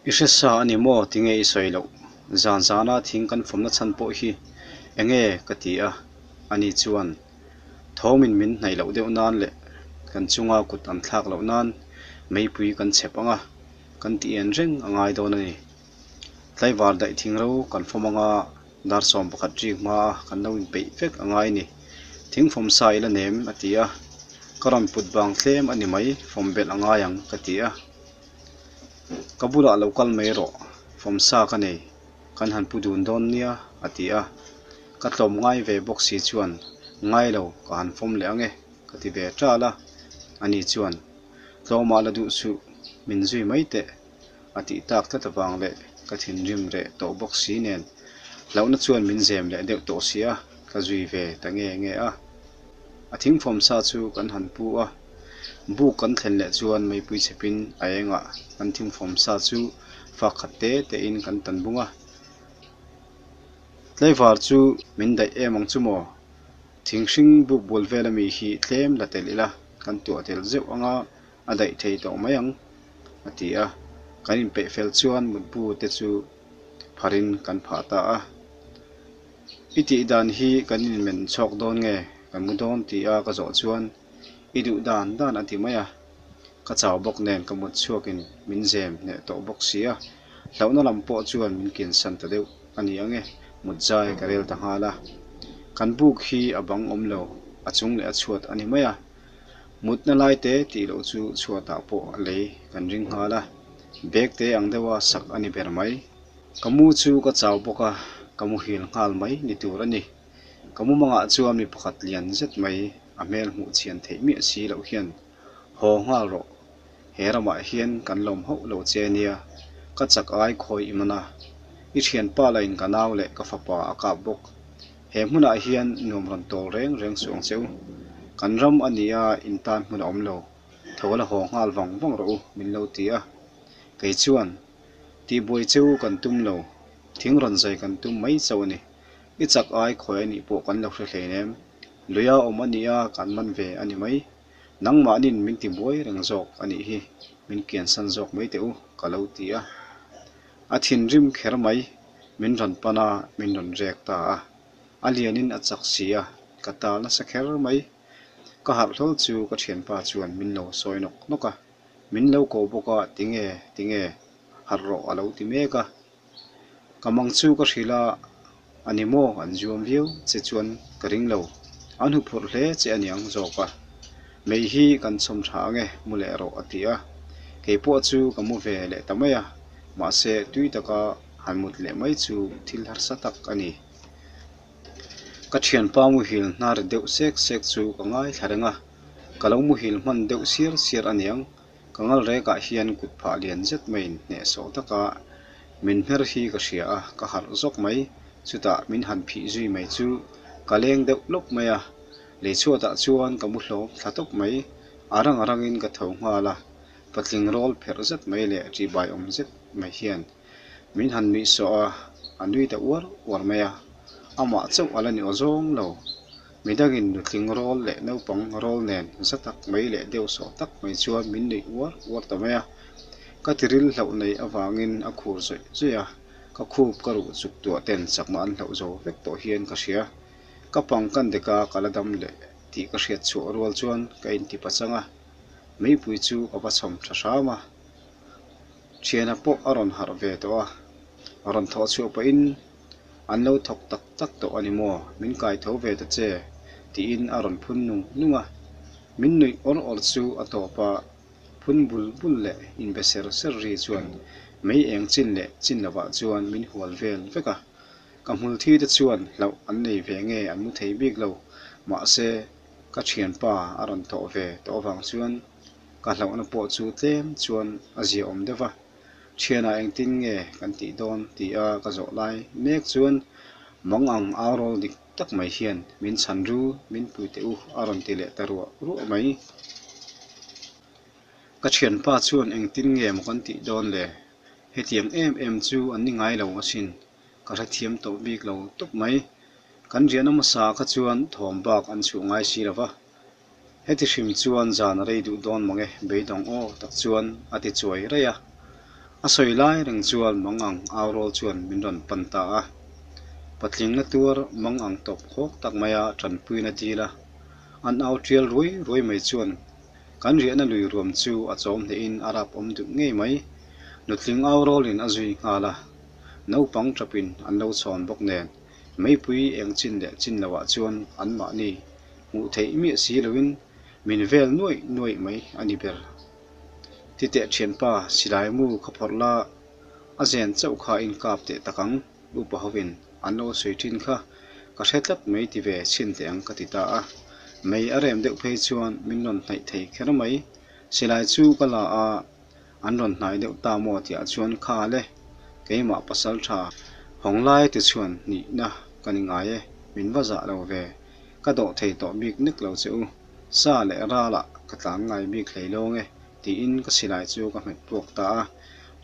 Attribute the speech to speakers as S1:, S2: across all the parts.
S1: I hre sa a ni maw? Tinge i sawi loh? Zan zana thing kan fawmna chhan pawh hi enge? ka ti a, ani chuan thawmin min hnaih loh deuh nan leh kan chunga kut an thlak loh nan meipui kan chhep ang a, kan tih en reng a ngai dawn a ni. Tlaivar daih thing ro kan fawm anga dar 11 rik hmaa kan lo inpeih vek a ngai a ni. Thingfawm sa i la nem a ti a, ka rawn put vang tlem a ni mai, fawm belh a ngai ang ka ti a. Ka bulah lo kal mai rawh, fawm sa ka nei, kan han pu dun dawn nia a ti a. Ka tlawm ngai ve bawk si chuan ngai lo ka han fawm leh ang e ka ti ve ṭal a, ani chuan tlawmah la duh suh, min zui mai teh a tih tak tlat avang leh ka thinrim reh tawh bawk si nen hlauhna chuan min zem leh deuh tawh si a, ka zui ve ta nge nge a. A thingfawm sa chu kan han pu a, buk kan thlen leh chuan meipui chhepin a engah kan thingfawm sa chu fak khat te tein kan tan bung a. Tlaivar chu min daih em ang chu maw? Thing hring buk bul vel ami hi tlem la tel ila kan tuah tel zeuh anga a daih thei tawh mai ang, a ti a. Kan inpeih fel chuan mutbu te chu pharin kan phah ta a. I tih dan hi kan inmen chhawk dawn nge kan mu dawn ti a ka zawh chuan i duh dan dan a ti mai a. Ka chau bawk nen ka mut chhuakin min zem hneh tawh bawk si a, hlauhna lam pawh chuan min kinsan ta deuh a ni ang e, mut zai ka rel ta nghal a. Kan buk hi a bang awm lo, a chung leh a chhuat a ni mai a. Mutna lai te tih loh chu chhuatah pawh a lei kan ring nghal a, bag te ang deuha sak a ni ber mai. Ka mu chu ka chau bawk a, ka muhil nghal mai ni tur a ni. Ka mumangah chuan mi pakhat lian zet mai a hmel hmuh chhian theih miah si loh hian haw nghal rawh, he ramah hian kan lawm hauh lo che nia, ka chak ai khawi i man a, i thianpa lain ka nau leh ka fapa a kap bawk. He hmunah hian nuam rawn tawl reng reng suh ang che u. Kan ram a nia in tan hmun a awm lo, tho la haw nghal vang vang rawh u min lo ti a. Kei chuan, Tihbuai che u kan tum lo, thing rawn zai kan tum mai chauh a ni. I chak ai khawi a nih pawh kan lo hre hlein em? Luia awm a nia kan man ve a ni mai. Nangmahnin min ti buai reng zawk a nih hi, min kiansan zawk mai teh u ka lo ti a. A thinrim kher mai, min rawn pan a, min rawn rek ta a. A lianin a chak si a, ka tal nasa kher mai. Ka harh hlawl chu ka thianpa chuan min lo sawi nawk nawk a, min lo ko bawk a, tinge, tinge, harh rawh a lo ti mek a. Ka mang chu ka hrilh a, a ni maw an zuam viau che chuan ka ring lo, an huphurh hle che a niang zawk a, mei hi kan chhawm tha ange mu leh rawh a ti a, kei pawh chu ka mu ve leh ta mai a, mahse tui taka han mut leh mai chu thil harsa tak a ni. Ka thianpa muhil hnar deuh sek sek chu ka ngaithla reng a, ka lo muhil hman deuh siar siar a niang. Ka ngal rekah hian kut phah lian zet maiin hnehsawh taka min hmer hi ka hria a, ka harh zawk mai. Chutah min han phih zui mai chu ka leng deuh lawp mai a, lei chhuatah chuan ka mu hlawm thla tawp mai. A rang a rangin ka tho nghal a, patling rawl pherh zet mai leh ṭihbai awm zet mai hian min han nuih sawh a, a nui ta uar uar mai a, amah chauh a la ni aw zawng lo. Midangin nutling rawl leh naupang rawl nen za tak mai leh deuh sawh tak mai chuan min nuih uar uar ta mai a. Ka tiril hlauh nei avangin a khur zawih zawih a, ka khup ka ruh chuk tuah ten chakna an hlauh zo vek tawh hian ka hria. Ka pang kan dek a, ka la dam leh tih ka hriat chhuah rual chuan ka inti pachang a, meipui chu ka va chhawm tha hram a. Thiana pawh a rawn harh ve tawh a, rawn thawh chhuah pahin An lo thawk tak tak tawh a ni maw? Min kai tho ve ta che, tiin a rawn phun nung nung a. Min nuih awr awr chu a tawp a, phun bul bul leh inbe ser ser ri chuan mei eng chin leh chin lovah chuan min hual vel vek a. Ka hmul thi te chuan hlauh an nei ve nge an mu thei bik lo, mahse ka thianpa a rawn thawh ve tawh avang chuan ka hlauhna pawh chu tlem chuan a ziaawm deuh va. Thianah engtin nge kan tih dawn tih a ka zawh lai mek chuan mang ang au rawl dik tak mai hian min chhan ru, min pui teh u a rawn ti leh ta ruah ruah mai. Ka thianpa chuan engtin nge maw kan tih dawn le? Hetiang em em chu an ni ngai lo asin, ka hrethiam tawh bik lo tawp mai. Kan riahna hmasa kha chuan thawm bak an chhuah ngai si lo va. Heti hrim chuan zan a rei duh dawn mange beidawng aw tak chuan a ti chuai raih a. A sawi lai reng chuan mangang au rawl chuan min rawn pan ta a. Patling na tuar mangang tawp khawk tak maia tanpuina dil a, an au tial ruai ruai mai chuan kan riahna lui ruam chu a chawm hnehin a rap awm duh ngei mai. Nutling au rawlin a zui nghal a, naupang tapin an lo chhawn bawk nen meipui eng chin leh chin loah chuan anmahni hmuh theih miah si loin min vel nuaih nuaih mai a ni ber. Titeh thianpa, silai mu kha phawrh la, a zen chauh kha inkap teh tak ang, upa hovin an lo sawi thin kha ka hre tlat mai ti ve chhin teh ang ka ti ta a. Mei a rem deuh phei chuan min rawn hnaih thei kher mai. Silai chu ka la a, an rawn hnai deuh ta maw tihah chuan kha le, keimah pasal tha hawng lai tichhuan nihna ka ni ngai e, min va zah lo ve, ka dawh thei tawh bik nek lo che u. Sa leh ralah ka tlan ngai bik hlei lawng e, tiin ka silai chu ka hmet puak ta a.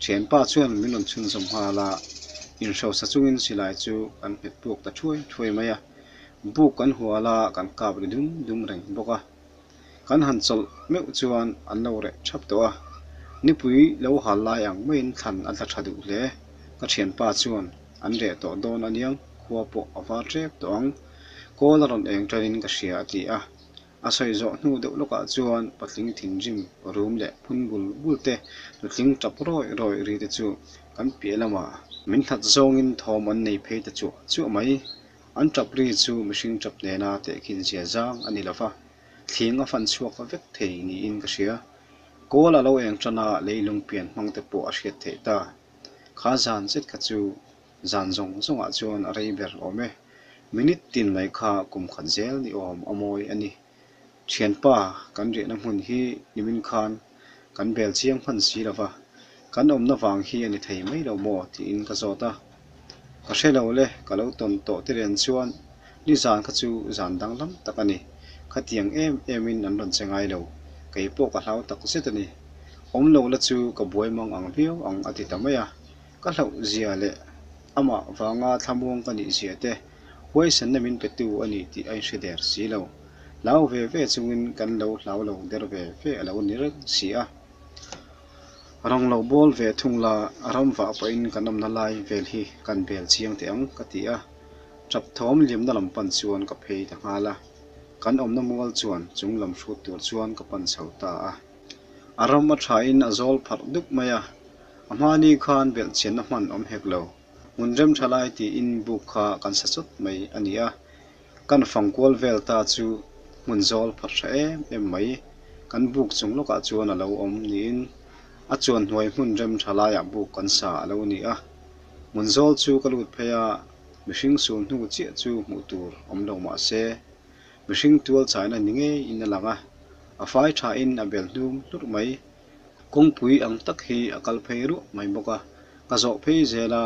S1: Thianpa chuan min rawn chhunzawm nghal a, inhrosa chungin silai chu kan hmet puak ta thuai thuai mai a. Buk kan hual a, kan kap ri dum dum reng bawk a. Kan han chawlh meuh chuan an lo reh thap tawh a, nipui lo hal lai ang maiin thlan a tla tha duh hle. Ka thianpa chuan an reh tawh dawn aniang, khua pawh a var tep tawh ang. Kawl a rawn eng tanin ka hria a ti a. A sawi zawh hnu deuh lawkah chuan patling thinrim rum leh phun bul bul te, nutling tap rawih rawih ri te chu kan piah lamah min hlat zawngin thawm an nei phei ta chuah chuah mai. An tap ri chu mihring tap nena tehkhin zia zang a ni lo va, thling a fan chhuak vek thei niin ka hria. Kawl a lo eng tan a, leilung pian hmang te pawh a hriat theih ta. Kha zan zet kha chu Zan zawng zawngah chuan a rei ber awm e. Minute tin mai kha kum khat zel ni awm a mawi a ni. Thianpa, kan riahna hmun hi nimin khan kan bel chiang hman si lo va, kan awmna vang hi a ni thei mai lo maw tiin ka zawt a. Ka hre lo le, ka lo tawn tawh te ren chuan nizan kha chu zan danglam tak a ni. Khatiang em emin an rawn che ngai lo, kei pawh ka hlau tak zet a ni. Awm lo la chu ka buai mang ang viau ang a ti ta mai a. Ka hlauh zia leh amah vanga thlamuang ka nih zia te huaisanna min petu a ni tih a inhre der si lo. Hlau ve ve chungin kan lo hlau lo der ve ve a lo ni reng si a. Rang lo bawl ve thung la, ram vah pawhin kan awmna lai vel hi kan bel chiang teh ang ka ti a. Tap thawm liamna lam pan chuan ka phei ta nghal a. Kan awmna mual chuan chung lam hrut tur chuan ka pan chho ta a. A ram a thain a zawl pharh dup mai a, a hmani khan belhchianna hman awm hek lo. Hmun rem tha lai tiin buk kha kan sa chawt mai a ni a, kan fang kual vel ta chu hmun zawl pharh tha em em mai kan buk chung lawkah chuan a lo awm niin a chuan hnuai hmun rem tha laiah buk kan sa a lo ni a. Hmun zawl chu ka lut phei a, mihring sul hnu chiah chu hmuh tur awm lo mah se Mihring tual chaina ni ngeiin a lang a, a fai thain a bel hnum hlurh mai. Kawngpui ang tak hi a kal phei ruah mai bawk a, ka zawh phei zel a,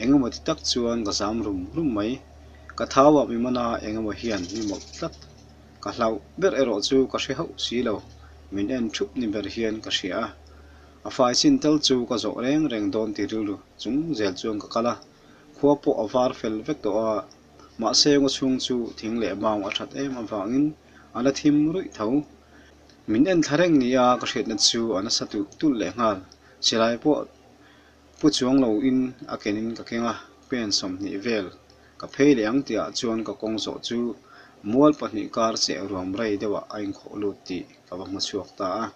S1: engemaw ti tak chuan ka zam rum rum mai. Ka thauah mi mana engemaw hian mi mawlh tlat. Ka hlauh ber erawh chu ka hre hauh si lo, min en thup ni ber hian ka hria a. A fai chin tal chu ka zawh reng reng dawn ti rilru chung zel chuan ka kal a, khua pawh a var fel vek tawh a, Mahse ngaw chhung chu thing leh mau a that em avangin a la thim ruih tho. Min en thla reng nia ka hriatna chu a nasa tulh tulh leh nghal. Silai pawh pu chuang loin a kenin ka keng a, pen 20 vel ka phei leh ang tihah chuan ka kawng zawh chu mual pahnih kar cheh ruam rei deuhah a inkhawh lut tih ka va hmu chhuak ta a.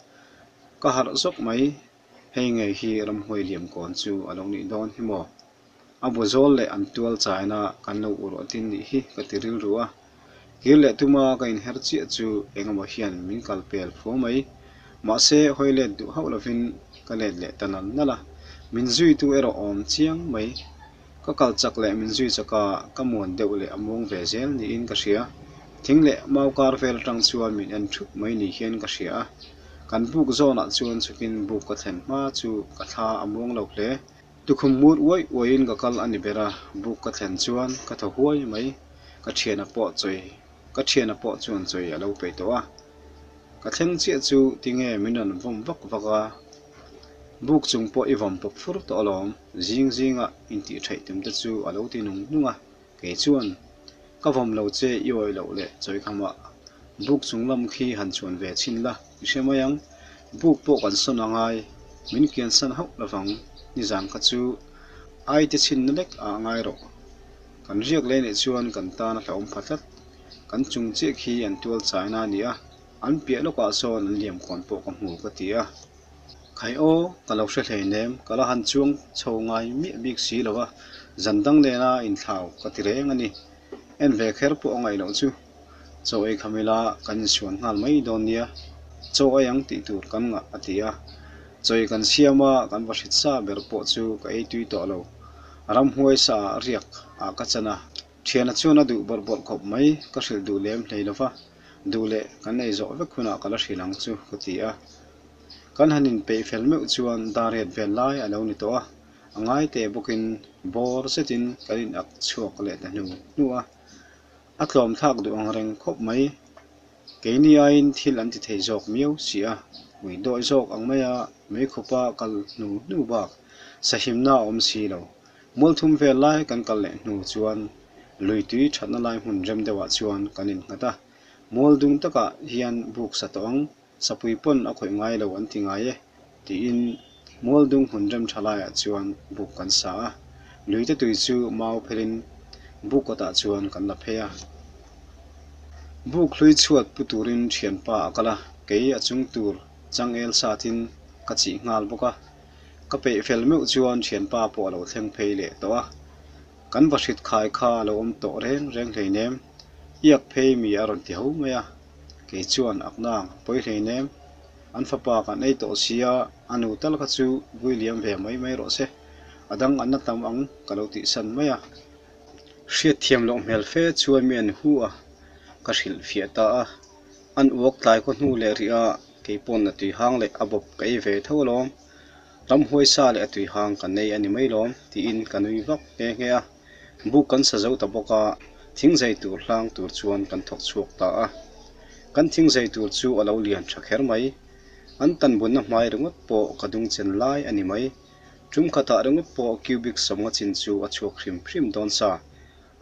S1: Ka harh zawk mai, hei ngei hi ramhuai liam kawn chu a lo nih dawn hi maw? A bu zawl leh an tual chaina kan lo ur atin nih hi ka ti rilru a. Kir leh tuma ka inher chiah chu engemaw hian min kal pel fo mai. Mahse hawi let duh hauh lovin ka let leh ta nal nal a. Min zuitu erawh awm chiang mai. Ka kal chak leh min zui chak a, ka muan deuh leh a muang ve zel niin ka hria. Thing leh mau kar vel atang chuan min en thup mai ni hian ka hria a. Kan buk zawnah chuan chhukin buk ka thlen hma chu ka thla a muang lo hle. Tukhum ngur uai uaiin ka kal a ni ber a, buk ka thlen chuan ka thaw huai mai. Ka thiana pawh chawi, ka thiana pawh chuan chawi a lo peih tawh a. Ka thleng chiah chu tinge min rawn vawm vak vak a, buk chung pawh i vawm pawp fur tawh alawm, zing zinga intih theih tum te chu a lo ti nung nung a. Kei chuan, Ka vawm lo che i awih loh leh chawi khamah buk chung lam khi han chuan ve chhin la, i hre mai ang. Buk pawh kan sawn a ngai. Min kiansan hauh lovang, nizan kha chu ai te chhinna lek ah ngai rawh. Kan riak leh nih chuan kan tan a hlauhawm pha tlat. Kan chung chiah khi an tual chaina a ni a, an piah lawkah sawn an liam kawn pawh ka hmu ka ti a. Khai aw, ka lo hre hleinem, ka la han chuang chho ngai miah bik si lo a, zan dang nena inthlau ka ti reng a ni. En ve kher pawh a ngaih loh chu. Chaw ei kham ila kan insuan nghal mai dawn nia, chaw ei ang tih tur kan ngah a ti a. Chaw ei kan siam a, kan va hrit sa ber pawh chu ka ei tui tawh lo. Ramhuai sa ah riak ah ka chan a, thiana chuan a duh bawrh bawrh khawp mai, ka hrilh duh lem hlei lo va, duh leh kan ei zawh vek hunah ka la hrilh ang chu ka ti a. Kan han inpeih fel meuh chuan dariat vel lai a lo ni tawh a, a ngai teh bawkin bawr zetin kan in ak chhuak leh ta hnu hnu a. A tlawm thlak duh ang reng khawp mai. Keini aiin thil an ti thei zawk miau si a, ui dawih zawk ang maia meikhupa kal hnu hnu bak sahimna a awm si lo. Mualthum vel lai kan kal leh hnu chuan lui tui thatna lai hmun rem deuhah chuan kan innghat a, mual dung takah hian buk sa tawh ang Sapui pawn a khawih ngai lo an ti ngai e, tiin Mualdung hmun rem tha laiah chuan buk kan sa a, luite tui chu mau phelin buk kawtah chuan kan la phei a. Buk hlui chhuat pu turin thianpa a kal a, kei a chung tur changel satin ka chih nghal bawk a. Ka peih fel meuh chuan thianpa pawh a lo thleng phei leh tawh a, kan vahrit khai kha a lo awm tawh reng reng hleinem, iak phei mi a rawn ti ho mai a. Kei chuan Aknang, pawi hleinem, an fapa kan ei tawh sia, a nu tal kha chu vui liam ve mai mai rawh se, a dang an la tam ang ka lo tihsan mai a. Hriatthiam loh hmel fe chuan mi an hu a, ka hrilh fiah ta a. An uak tlai khaw hnu leh rih a, kei pawn a tui hang leh a bawp ka ei ve tho alawm. Ramhuai sa leh a tui hang kan ei a ni mai lawm tiin ka nui vak nghe nghe a. Buk kan sa zo ta bawk a, thing zai tur hlang tur chuan kan thawk chhuak ta a. Kan thing zai tur chu a lo lian tha kher mai. An tan bunna hmai ringawt pawh ka dung chen lai a ni mai. Tum khatah ringawt pawh cubic sawmnga chin chu a chhuak hrim hrim dawn sa.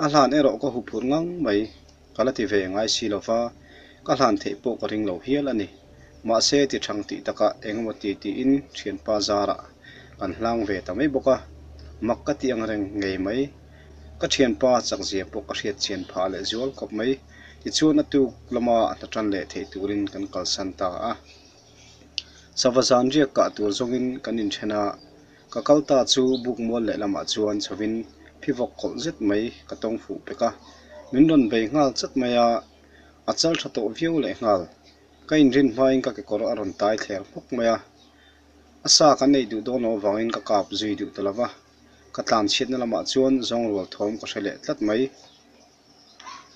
S1: A hlan erawh ka huphurh ngang mai. Ka la ti ve ngai si lo va, ka hlan theih pawh ka ring lo hial a ni. Mahse, ti thang tih takah eng emaw ti tiin thianpa zarah kan hlang ve ta mai bawk a, mak ka ti ang reng ngei mai. Ka thianpa chakzia pawh ka hriat chian phah leh zual khawp mai. Tichuan a tuk lama hna tan leh theih turin kan kalsan ta a. Sava zan riak kah tur zawngin kan inthen a, Ka kal ta chu buk mual lehlamah chuan chhovin phivawk kawlh zet mai ka tawng fuh pek a, min rawn bei nghal chat mai a, a chal tha tawh viau leh nghal. Ka inrin hmain ka kekawr a rawn tai thler hmawk mai a, a sa kan neih duh dawn loh avangin ka kap zui duh ta lo va, ka tlan chhiatna lamah chuan zawng rual thawm ka hre leh tlat mai.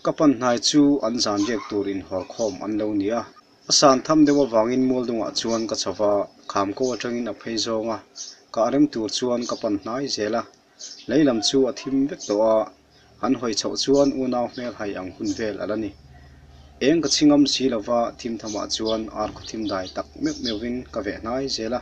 S1: Ka pan hnai chu an zan riak tur inhawr khawm an lo ni a. A san tham deuh avangin Mualdungah chuan ka chho va, kham ko atangin a phei zawng a, ka rem tur chuan ka pan hnai zel a. Lei lam chu a thim vek tawh a, han hawi chhoh chuan unau hmel hai ang hun vel a la ni. Eng ka chhi ngam si lo va, thim thamah chuan ar khaw thim dai tak meuh meuhvin ka veh hnai zel a.